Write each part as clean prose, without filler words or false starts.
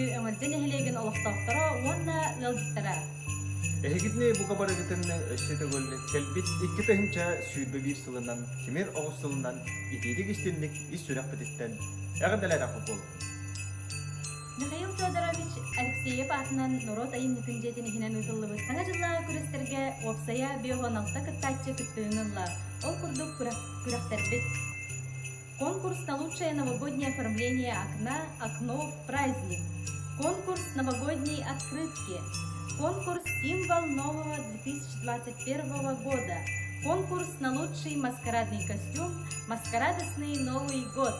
Күндү Өҥөлдьө нэһилиэгин олохтоохторо уонна ыалдьыттара! Эһигитини бука барыгытын өссө төгүл кэлбит 2021 сылынан тимир оҕус сылынан итиитик-истинник ис сүрэхпититтэн эҕэрдэлээтэх буолуҥ! Михаил Федорович Алексеев аатынан норуот айымньытын дьиэтин иһинэн ыытыллыбыт Саҥа дьыллааҕы күрэстэргэ уопсайа 56 кыттааччы кыттыыны ылла. Ол курдук күрэхтэрбит Конкурс на лучшее новогоднее оформление окна «Окно в праздник», конкурс новогодней открытки, конкурс «Символ нового 2021 года», конкурс на лучший маскарадный костюм «Маскарадостный Новый год».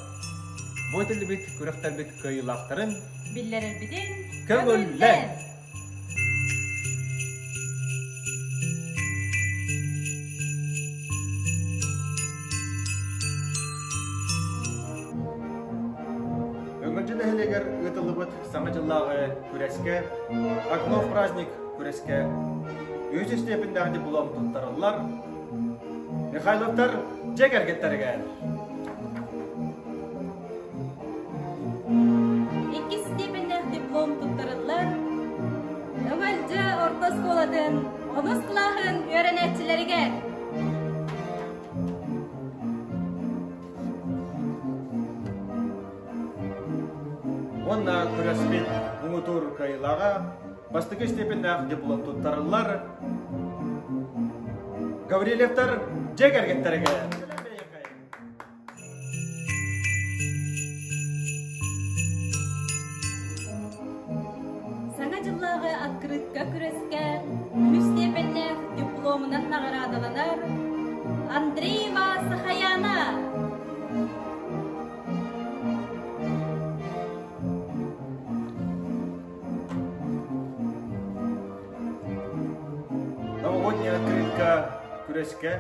Бу этиллибит күрэхтэрбит кыайыылаахтарын биллэрэрбитин көҥүллэн! Өҥөлдьө нэһилиэгэр ыытыллыбыт Саҥа дьыллааҕы күрэскэ «Окно в праздник» күрэскэ үһүс истиэпиннээх диплом туттарыллар Михайловтар дьиэ кэргэттэригэр. Иккис степеннээх диплом туттарыллар Өҥөлдьө орто оскуолатын онус кылааһын үөрэнээччилэригэр. Уонна күрэспит муҥутуур кыайыылааҕа бастакы степеннээх диплом туттарыллар Гаврильевтар дьиэ кэргэттэригэр. Саҥа дьыллааҕы открытка күрэскэ үһүс степеннээх дипломунан наҕараадаланар Андреева Сахаяна. Новогодняя открытка күрэскэ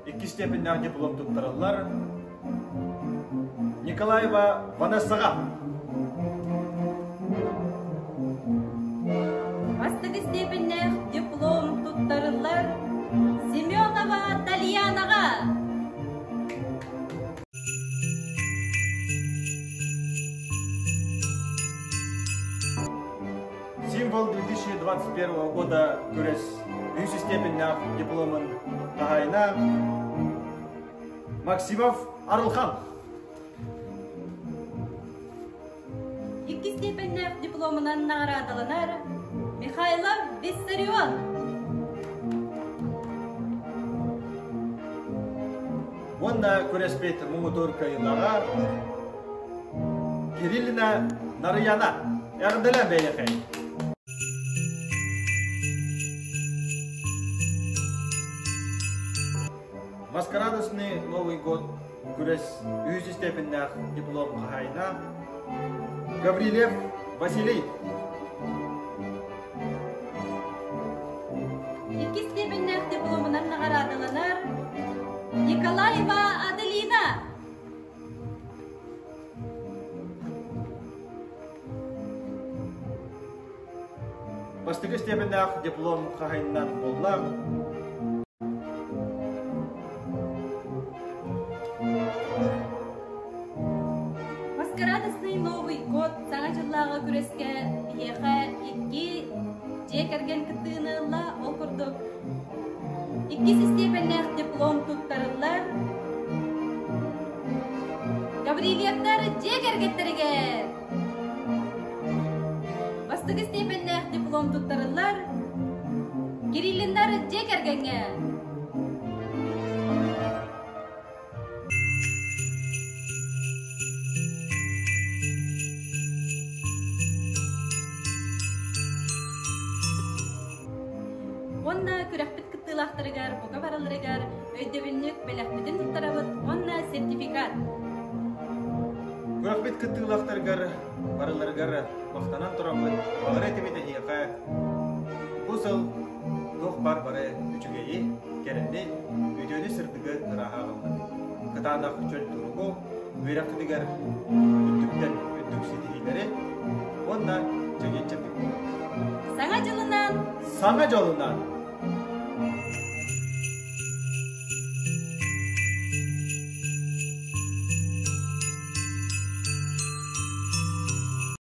иккис степеннээх диплом туттараллар Николаева Ванессаҕа. Бастакы степеннээх диплом туттарыллар Семенова Тальянаҕа. Символ 2021 года күрэс үһүс степеннээх дипломун хаһаайына Максимов Арылхан. Иккис степеннээх дипломунан наҕараадаланар Михайлов Виссарион. Уонна күрэспит муҥутуур кыайыылааҕа Кириллина Нарыяна. Эҕэрдэлээн бэйэхэй! Маскарадосный Новый год күрэс үһүс степеннээх диплом хаһаайына Гаврильев Василий. Иккис степеннээх дипломунан наҕараадаланар Николаева Аделина. Бастакы степеннээх диплом хаһайынынан буолла. Маскарадостный Новый год Саҥа дьыллааҕы күрэскэ биһиэхэ икки дьиэ кэргэн кыттыыны ылла. Ол курдук иккис истиэпэннээх диплом туттарыллар. Гаврильевтар дьиэ кэргэттэригэр Бастакы степеннээх диплом туттарыллар Кириллиннар дьиэ кэргэҥҥэ. Уонна күрэхпит кыттыылаахтарыгар бука бараларыгар өйдөбүнньүк бэлэхпитин туттарабыт уонна сертификат. Күрэхпит кыттыылаахтарыгар барыларыгар махтанан тураммыт баҕара этибит эһиэхэ бу сыл туох баар бары үчүгэйи, кэрэни, үтүөнү-сырдыгы ырааһа аҕаллын. Кытаанах чөл туругу, үөрэххитигэр үрдүктэн үрдүк ситиһиилэри уонна чэгиэн-чэбдик буолун. Саҥа дьылынан! Саҥа дьолунан!